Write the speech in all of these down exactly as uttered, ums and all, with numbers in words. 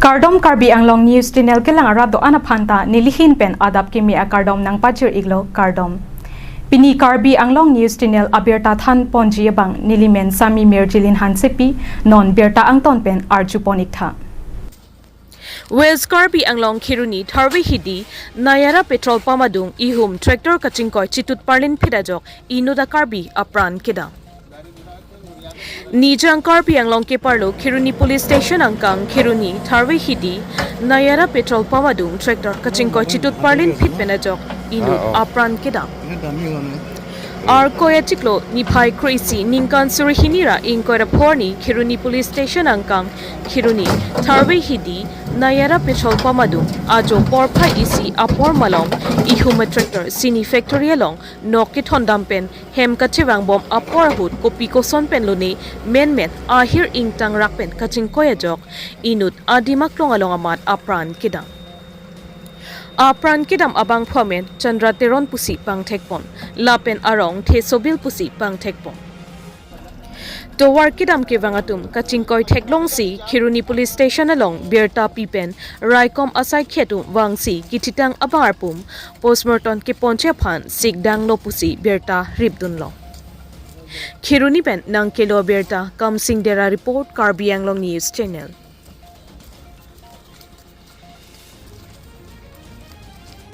Kardom, Karbi Anglong News Channel kelang arat do-an aphan ta nelihin pen adap kimi akardom nangpajir iklo, kardom. Pini Karbi Anglong News Channel abirta than ponji abang nelimen Sami Mirjilin Hansepi, non birta angton pen arju pon iktha. West Karbi Anglong Kheroni Tharve Hidi Nayara petrol pump adung ihum tractor kachingkoi chitut parlin phit ajok inut a Karbi apran kedam. Nijang Karbi Anglong keparlo Kheroni Police Station angkang Kheroni Tharve Hidi Nayara petrol pump adung tractor kachingkoi chitut parlin phit pen ajok inut apran kedam. Arkoi achiklo niphai kre-isi ningkan suri hini ra ingkoi ra pho arni Kheroni Police Station angkang Kheroni Tharve Hidi Nayara petrol pump adung ajo porphai isi apor malom ihum tractor sini factory along nok kethondam pen hem kachevang bom apor ahut kopi koson pen lone menmen ahir ingtang rak pen kachingkoi ajok inut adim aklong along amat apran kedam. Apran kedam abangphu amen Chandra Teron pusi pangthekpon, lapen arong Thesobil pusi pangthekpon. Tovar kedam kevang atum kachingkoi theklongsi Kheroni Police Station along birta pi pen raikom asaikhi atum vangsi kithitang abang arpum postmortem keponche aphan sikdanglo pusi birta ripdunlo. Kheroni pen nangkelo birta Kamsing Dera report, Karbi Anglong News Channel.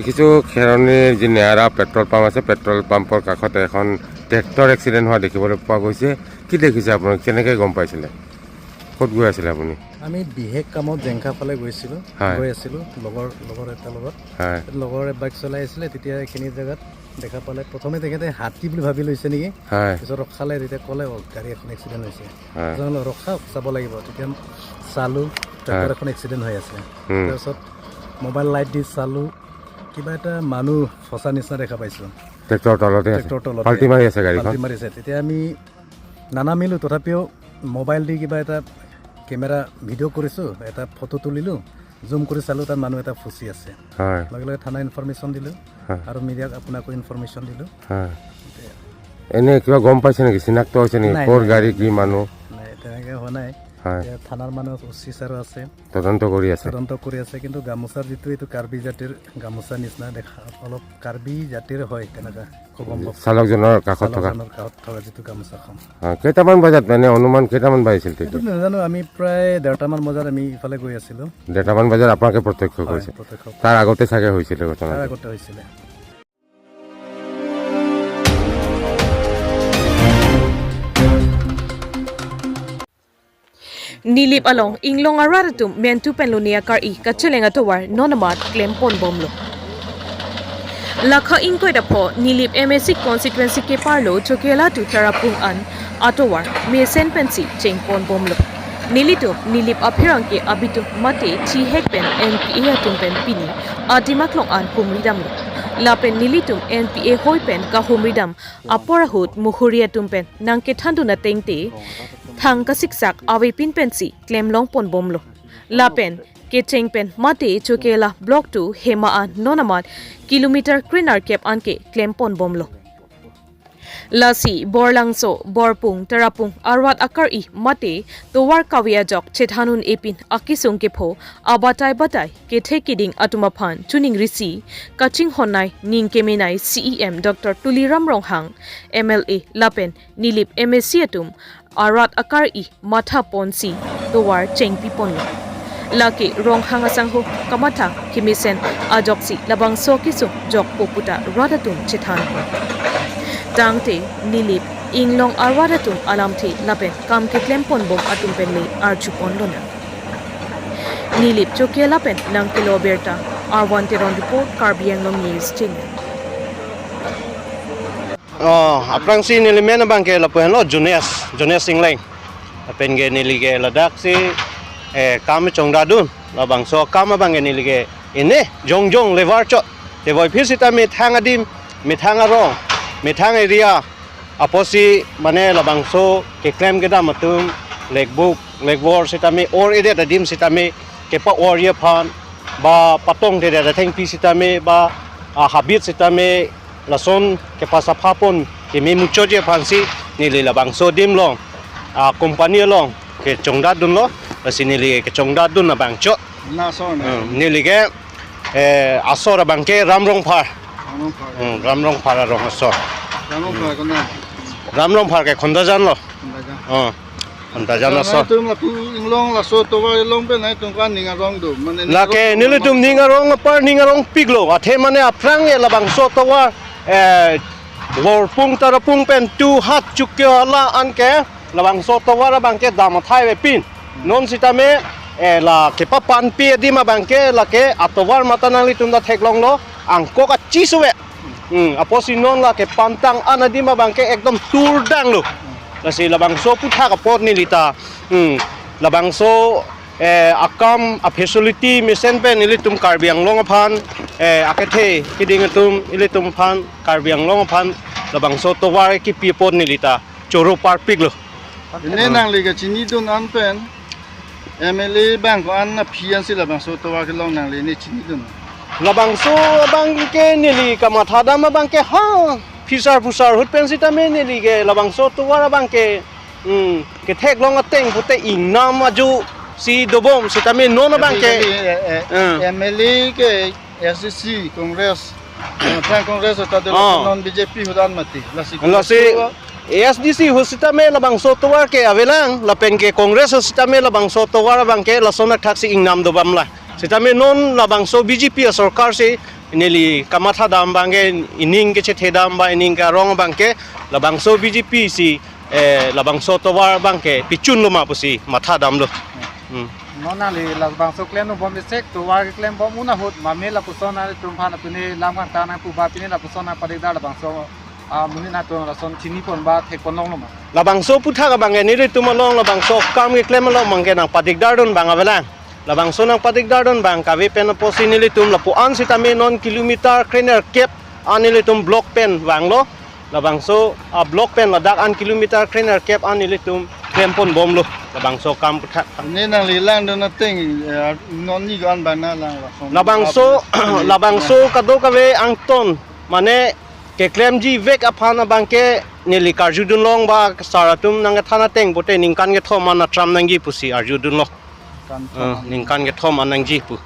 কিছু খেৰণিৰ যি নেয়াৰা petrol pump আছে, পেট্ৰল পাম্পৰ কাষতে এখন tractor accident হোৱা দেখিবলৈ পোৱা গৈছে। কি দেখিছে আপোনালোকে? কেনেকৈ গম পাইছিলে? ক'ত গৈ আছিলে আপুনি? আমি বিশেষ কামত জেংখা ফালে গৈছিলোঁ, হয়। গৈ আছিলোঁ লগৰ, লগৰ এটাৰ লগত। হয়। লগৰে বাইক চলাই আছিলে, তেতিয়া এইখিনি জেগাত দেখা পালে। প্ৰথমে তেখেতে হাতী বুলি ভাবি লৈছে নেকি? হয়। পিছত ৰখালে, তেতিয়া ক'লে, "অ, গাড়ী এখন এক্সিডেণ্ট হৈছে।" হয়। তাৰপিছত ৰখাওক, চাব লাগিব। তেতিয়া চালোঁ, ট্ৰেক্টৰ হয়। এখন এক্সিডেণ্ট হৈ আছে। উম। তাৰপিছত মোবাইল লাইট দি চালোঁ, কিবা এটা মানুহ ফচা নিচিনা দেখা পাইছোঁ। ট্ৰেক্টৰৰ তলতে আছে। ট্ৰেক্টৰৰ তলতে। পাল্টি মাৰি আছে গাড়ীখন। পাল্টি মাৰিছে। তেতিয়া আমি নানামিলোঁ, তথাপিও মোবাইল দি কিবা এটা কেমেৰা ভিডিঅ' কৰিছোঁ, এটা ফটো তুলিলোঁ, জুম কৰি চালোঁ, তাত মানুহ এটা ফচি আছে। হয়। লগে লগে থানা ইনফৰমেশ্যন দিলোঁ, হয়। আৰু মিডিয়াক আপোনাকো ইনফৰমেশ্যন দিলোঁ। হয়। এতিয়া এনে কিবা গম পাইছে নেকি? চিনাক্ত হৈছে নেকি? নাই, ক'ৰ নাই, গাড়ী, নাই, কি নাই। মানুহ? নাই, তেনেকে হোৱা নাই। হয়। এতিয়া থানাৰ মানুহ, অ চি ছাৰো আছে। তদন্ত কৰি আছে। তদন্ত কৰি আছে, কিন্তু গামোচাৰ যিটো এইটো কাৰ্বি জাতিৰ গামোচা নিচিনা দেখা, অলপ কাৰ্বি জাতিৰ হয় তেনেকা, খুব সম্ভৱ। চালকজনৰ কাষত থকা। চালকজনৰ কাষত থকা যিটো গামোচাখন। হয়, কেইটামান বজাত, মানে, অনুমান কেইটামান বাজিছিল এইটো তেতিয়া? নাজানো, আমি প্ৰায় ডেৰটামান বজাত আমি ইফালে গৈ আছিলোঁ। ডেৰটামান বজাত আপোনালোকে প্ৰত্যক্ষ হয়, কৰিছে? প্ৰত্যক্ষ। তাৰ আগতে চাগে হৈছিলে ঘটনা? তাৰ আগতে হৈছিলে। Nilip along inglong arat atum mentu pen lone akar-i kacheleng atovar non amat klem ponbomlo. Lakha ingkoi ra pho Nilip M A C constituency keparlo Chokela to Tarapung an atovar mesen pensi cheng ponbomlo. Nelitum Nilip apherangke abitum mate thihek pen N P A atum pen pini adim aklong an humridamlo. Lapen nelitum N P A hoi pen kahumridam apor ahut muhuri atum pen nangkethandun atengte thang kasiksak avepin pensi klemlong ponbomlo. Lapen kecheng pen mate Chokela block two hema an non amat kilometer krenerkep anke klem ponbomlo. Lasi Borlangso, Borpung, Tarapung arat akar-i mate tovar kave ajok chethanun-e pin akesung kepho abatai batai kethe keding atum aphan chuning risi kachinghonnei ning kemenei C E M Doctor Tuliram Ronghang, M L A lapen Nilip M A C atum arat akar-i matha ponsi tovar chengpi ponlo. Lake Ronghang asangho kamatha kemesen ajoksi labangso kesung jokpo puta rat atum chethan pon. Tangte Nilip inglong arat atum alamthe lapen kam keklem ponbom atum pen le arju ponlonang. Nilip Chokela pen nangkelo birta, R one Teron report, Karbi Anglong News Channel. Oh, aphrangsi neli men abangke lapu henlo Jonas, Jonas Ingleng. Lapen ke neli ke ladaksi, eh, kam chongdadun, labangso kam abangke neli ke ine jongjong levar chot. Te voiphit sita methang adim, methang arong, methang area, apotsi mane labangso keklem kedam atum lekbuk, lekvor sitame or-edet adim sitame kepa-or-e aphan, ba patongtedet athengpi sitame, ba, ah, habit sitame lason kepasapha pon keme muchotji aphansi neli labangso adim along, ah, company along kechongdadunlo, lasi neli kechongdadun abang chot. Na asor na. Hmm, neli ke, eh, asor abang ke Ram Rongphar. Ram Rongphar. Hmm, Ram Rongphar arong asor. Ram Rongphar kona. Ram Rongphar ke Khondajan lo. Khondajan. Oh, Khondajan asor. Nangtum lapu inglong laso tovar along pen nangtum ke ning arong do. Mane ning lake arong nelitum ning arong apar ning arongpik lo. Athe mane aphrang ke labangso tovar, eh, Borpung Tarapung pen tu hat chukyo hala an ke labangso tovar abang ke dam athai avepin. Non sitame, eh, la kepapanpi adim abang ke lake atovar mata nanglitum ta theklonglo, angkok achi suve. Hmm, apotsi non la kepantang an adim abang ke ekdom turdang lo. Lasi labangso aputhak apot neli ta, hmm, labangso, eh, akam afacility mesen pen ilitum Karbi Anglong aphan, eh, akethe keding atum ilitum aphan Karbi Anglong aphan labangso tovar kipi apot neli ta choro parpik lo. Ine nangli kachinidun an pen M L A abang ko-an aphi ansi labangso tovar kelong nangli ne chinidun? Labangso abang ke neli kamathadam abang ke ha phisar phusar ahut pen sitame neli ke labangso tovar abang ke, hmm, ketheklong ateng pute ingnam ajo si dobom sitame non abang ke. Kali, eh, eh, hmm. M L A ke S D C Congress, eh, aphrang Congress ta dolo. Oh. Non B J P ahut an mati. Lasi lasi Congress A S D C ahut sitame labangso tovar ke avelang, lapen ke Congress ahut sitame labangso tovar abang ke lason athaksi ingnam dobom lang. Sitame non labangso B J P asorkar si neli kamathadam abang ke ining kechethedam ba ining karong abang ke labangso B J P si, eh, labangso tovar abang ke pichun lo ma pusi mathadam lo. Hmm. Non nangli labangso klembom isek tovar keklembom un ahut mame lapuson nangtum aphan apini lam kangtang nangpu ba pini lapuson nangpadikdar labangso, ah, amonit nangtum lason chinipon ba thekpon longlo ma? Labangso aputhak abang ke nelitum along labangso akam keklem along abang ke nangpadikdardun abang avelang. Labangso nangpadikdardun abang kave pen apotsi nelitum lapu-an sitame non kilometer krenerkep an nelitum block pen vanglo. Labangso a-block pen ladak an kilometer krenerkep an nelitum klemponbomlo. Labangso akam aputhak. Ne nangli langdun ateng, eh, non ni ko-an abang nanglang lason. Labangso, labangso kadokave angton mane keklemji vek aphan abang ke neli karjudun long ba sar atum nangkethan ateng pute ningkan kethom an atram nangji pusi arjudunlo. Ningkan, eh, thom an. Ningkan kethom an nangji pu.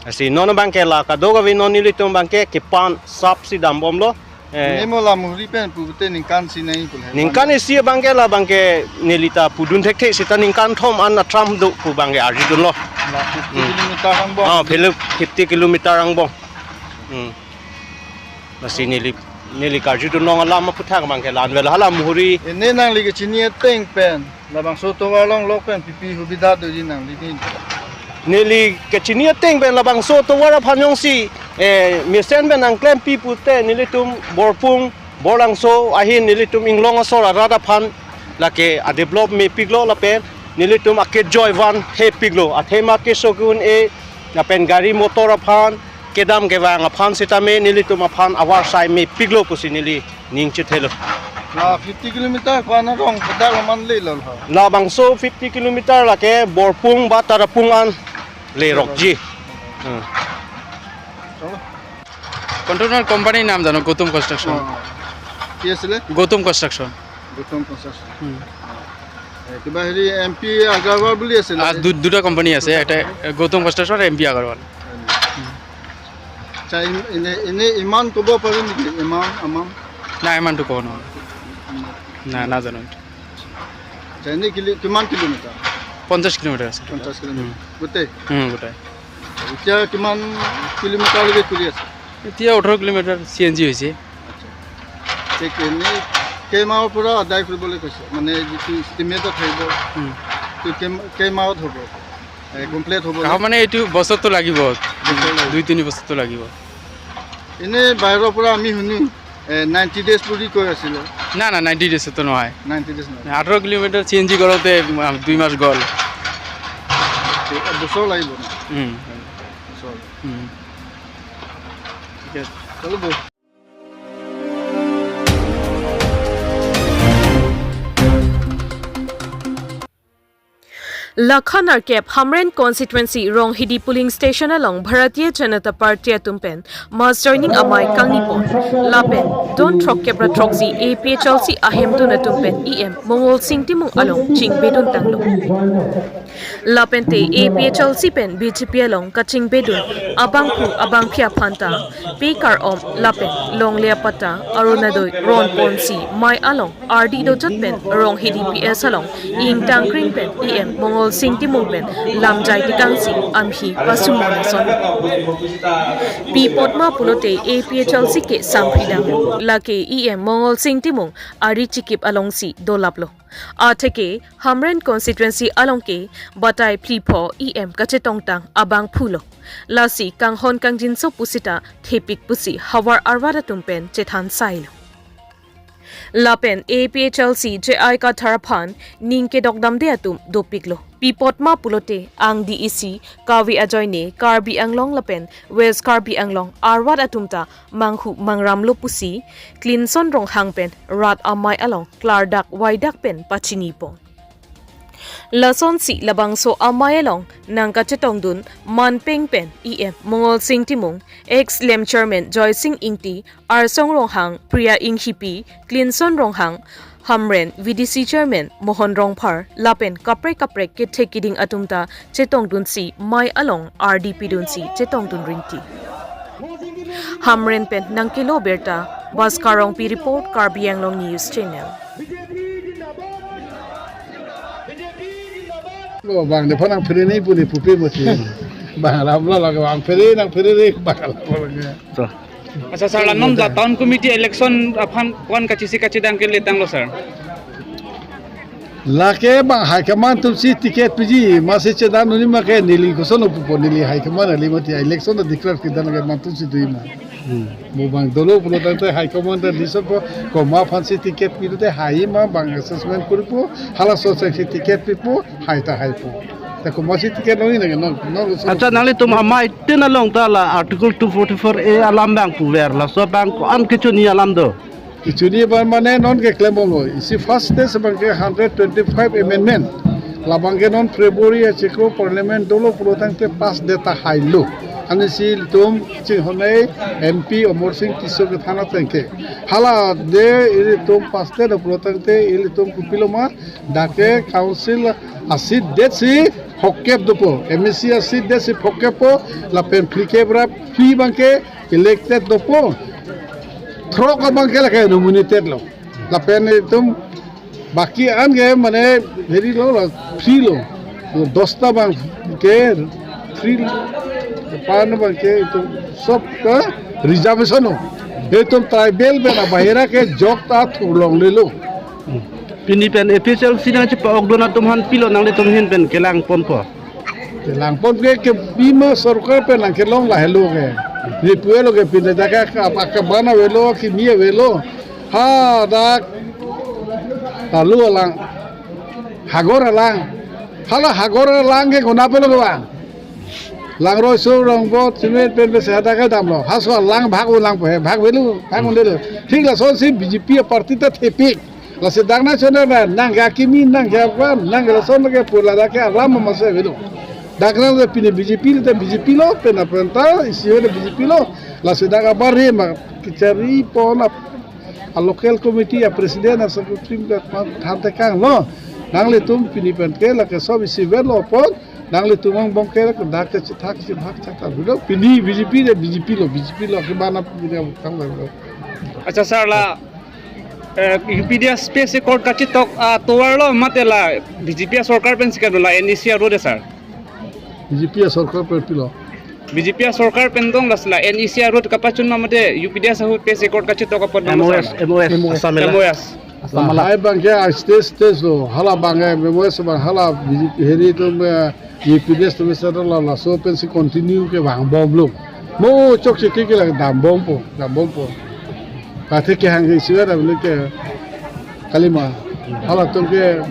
Lasi non abang ke la kadokave non nelitum abang ke kepan sap si dambomlo. Eh. Ne mo la muhri pen pu pute ningkan isi nangji pu le. Ningkan isi abang ke la abang ke neli ta pudun thekthe sita ningkan thom an atram do pu abang ke arjudunlo. La fifty, hmm, kilometer angbong. Ah, fifty kilometer angbong. Hmm. Lasi neli, neli karjudun long alam aputhak abang ke la-an vel hala muhri. Ine nangli kachini ateng pen labangso tovar longlok pen pipi hubidha doji nangli ni? Neli kachini ateng pen labangso tovar aphan jongsi, eh, mesen pen nangklempi pute nelitum Borpung, Borlangso ahin nelitum inglong asor arat aphan lake a-develop mepiklo lapen nelitum akejoi van hepiklo. Athema keso ke-un-e lapen gari motor aphan kedam kevang aphan sitame nelitum aphan avarsai mepiklo pusi neli ning chethelo. La fifty kilometer ko-an arong kedak aman lelo ho? Labangso fifty kilometer lake Borpung ba Tarapung an lerokji. Hmm. Chalo. Contractor company nam jano? Gotom Construction. Oh. কি আছিলে? Gotom Construction. Gotom Construction. Hmm. এ, কিবা হেৰি M P Agarwal বুলি আছিলে। আ, দু-, দুটা কোম্পানী আছে, দুটা এটা, কোম্পানী। এ, গৌতম কনষ্ট্ৰাকশ্যন আৰু এম পি আগৰৱাল। হয় নেকি? আচ্ছা, এনে, এনে ইমান ক'ব পাৰি নেকি? ইমান, আমান? নাই, ইমানটো ক'ব নোৱাৰোঁ। নাই, নাজানো। আচ্ছা, এনে কিলি-, কিমান কিলোমিটাৰ? পঞ্চাশ কিলোমিটাৰ আছে। পঞ্চাশ কিলোমিটাৰ। উম। গোটেই? উম, গোটেই। এতিয়া কিমান কিলোমিটাৰলৈকে কৰি আছে? এতিয়া ওঠৰ কিলোমিটাৰ চি এন জি হৈছে। আচ্ছা। ঠিক এনে কেইমাহৰ পৰা আদায় কৰিবলৈ কৈছে? মানে যিটো ইষ্টিমেটত থাকিব, উম। তো কেই-, কেইমাহত হ'ব? এ, কমপ্লিট হ'ব নে? কাম মানে এইটো বছৰটো লাগিব। বছৰ লাগিব। দুই তিনি বছৰটো লাগিব। এনে বাহিৰৰ পৰা আমি শুনো, এ, নাইণ্টি ডেইজ বুলি কৈ আছিলে। না, না, নাইণ্টি ডেইজতো নহয়। নাইণ্টি ডেইজ নহয়। আঠাৰ কিলোমিটাৰ চি এন জি কৰোঁতে, আ, দুই মাহ গ'ল। এবছৰ লাগিব ন? উম। এবছৰ। উম। ঠিক আছে। চলো বৌ। Lakha nerkep Hamren constituency Ronghidi polling station along Bharatiya Janata Party atum pen mass joining amei kangni pon. Lapen don throkkep ra throkji A P H L C ahemtun atum pen E M Mongol Sing Timung along chingbedun tanglo. Lapente A P H L C pen B J P along kachingbedun abangphu abangphi aphanta pe kar-om lapen longle apatta Orunodoi ron ponsi mei along ardi dojat pen Ronghidi P S along ingtangkring pen E M Mongol Sing Timung pen lamjai tekangsi amhi pasumon ason. Pi apotma pulote A P H L C ke samphidang, lake E M Mongol Sing Timung ari chikip alongsi dolaplo. Atheke Hamren constituency along ke batai phli pho E M kachetongtang abangphulo. Lasi kanghon kangjinso pusita thepik pusi havar arvar atum pen chethan sailo. Lapen A P H L C J I Kathar aphan ning kedokdamde atum dopiklo. Pi apotma pulote ang D E C kave ajoine Karbi Anglong lapen West Karbi Anglong arvar atum ta manghu mangramlo pusi Clinson Ronghang pen rat amei along klardak vaidak pen pachini pon. Lasonsi labangso amei along nangkachetongdun manpeng pen E M Mongol Sing Timung, ex lem chairman Joysing Ingti, Arsong Ronghang, Priya Inghipi, Clinson Ronghang, Hamren V D C chairman Mohon Rongphar lapen kaprek kaprek kethek kiding atum ta chetongdunsi mei along ardi pidunsi chetongdun ringti. Hamren pen nangkelo birta, Bhaskar Rongpi report, Karbi Anglong News Channel. Lo bang de phanang phere ni puni pupe mati. Bang alam lo lo bang phere nang phere ni bang alam lo. To. Accha sir, la non la town committee election aphan ko-an kachisi kachidang keletanglo sir? Lake bang high command atumsi ticket piji, masi chedan nuni make neli koson pupo, neli high command ali mati election ta declare kedan ke mantusi dui ma. Hmm. Mo bang dolo pulo tangte high command ta dison po, koma aphansi ticket pilote hai ma bang assessment kuripo, halaso si ticket pipo, hai ta haipo. Ta koma si ticket noni nang non non. Accha, nanglitum amei tin along ta la Article two forty-four A alam bang puver, laso bang ko-an kechini alam do? Kechini bang mane non keklem bomlo. Isi first stage bang ke hundred twenty-five amendment. Labang ke non February achiklo parliament dolo pulo tangte pass de ta hailo. Anisi ilitum chinghonei M P Amarsing Tisso kethan ateng ke. Hala de ilitum pass de pulo tangte ilitum kopilo ma, dak ke council a-seat detsi phokep dopo, M A C a-seat detsi phokep po, lapen phlikep ra phli bang ke elected dopo. Throk abang ke lake nominated lo. Lapen itum baki an ke mane heri lo, la phli lo. Dosta bang ke phli lo. Pan bang ke itum sob ke reservation lo. Itum tribal pen abahira ke jok ta thurlonglelo. Pini pen A P H L C nangchepa-okdun atum aphan pilo nanglitum ahin pen kelang ponpo? Kelang pon ke, ke bima sorkar pen nangkelong lahelo ke. Ni puelo ke pini dak ke apa ke bana avelo, kimi avelo. Ha dak talu alang. Hagor alang. Hala hagor alang ke kona pelo ke bang. Langroi so rongbot cement pen pese hadak ke damlo. Haso alang bhag ulang po he, bhag avelo, bhag undelo. Thik lasonsi B J P party ta thepik. Lasi dak nangchonang nang ke akimi nang ke apa nang ke lason ke pula dak ke alam masa avelo. Dak nang le pini B J P le ta B J P lo, pen apenta isi le B J P lo. Lasi dak abari ma kechari pon ap a local committee a president a secretary ka than tekanglo. Nanglitum pini pen ke lake sob isi vetlo pon. Nanglitum angbong ke lake dak ke chethak chethak chethak avelo. Pini B J P le B J P lo, B J P lo ke bana pini kang lo. Accha sir, la eh, U P D S P S A court kachetok atovar lo mate la B J P sorkar pensi kedo, la N E C a-road sir? B J P sorkar pen pilo. B J P sorkar pen dong, lasi la N E C a-road kapachun ma mate U P D S ahut P S A court kachetok apot dong M O S, sir? M O S, M O S. Assam la. M O S. Assam la. Lahai bang ke a stage stage lo, hala bang ke M O S bang hala B J P heri atum, eh, U P D S atum sir la laso pensi continue ke vangbomlo. Mo chokche ke ke la dambompo, dambompo. Pathe kehang ke isi ra ke kalima. Halatum ke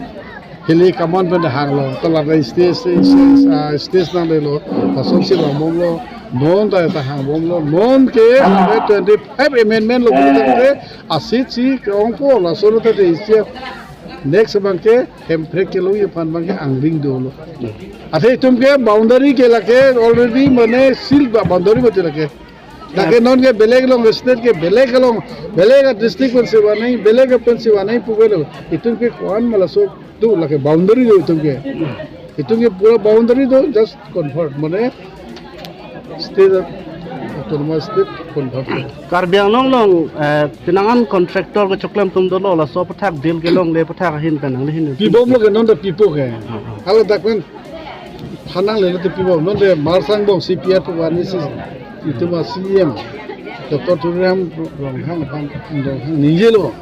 heli kaman pen hanglo, ta la stage, stage, ah, stage nanglelo, lasonsi vangbomlo, non ta ta hangbomlo, non ke twenty-five amendment lo pulo tangte, a-seat si ke-ongpo, laso lo ta de isi Next abangke Hemprek kelongji aphan abangke angring dolo. Athe itum ke boundary ke lake already mane seal ba boundary mati lake. Lake non ke beleg along state ke beleg along beleg district pensi vanangji, beleg pensi vanangji pu avelo. Itum ke ko-an ma laso tu lake boundary do itum ke. Itum ke pura boundary do, just convert mane state, autonomous state convert. Karbi Anglong along, eh, penang an contractor kechoklem atum dolo, laso aputhak deal kelongle aputhak ahin pen nangle hin. Pibomlo ke non ta pipo ke. Ah, ah. Hala dak pen than nangle te pibom, non te Marsang Bong C P R pu vanangji si. Itum a C E M Doctor Tuliram Ronghang aphan, Ronghang ningjelo.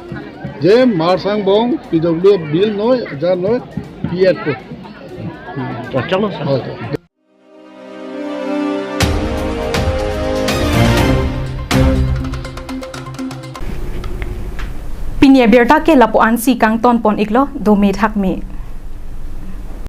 Je Marsang Bong P W D bill noi, ja noi, P F pu. Kacang lo, sir. Oh, Pini abirta ke lapu-an si kangton pon iklo, dome thakme.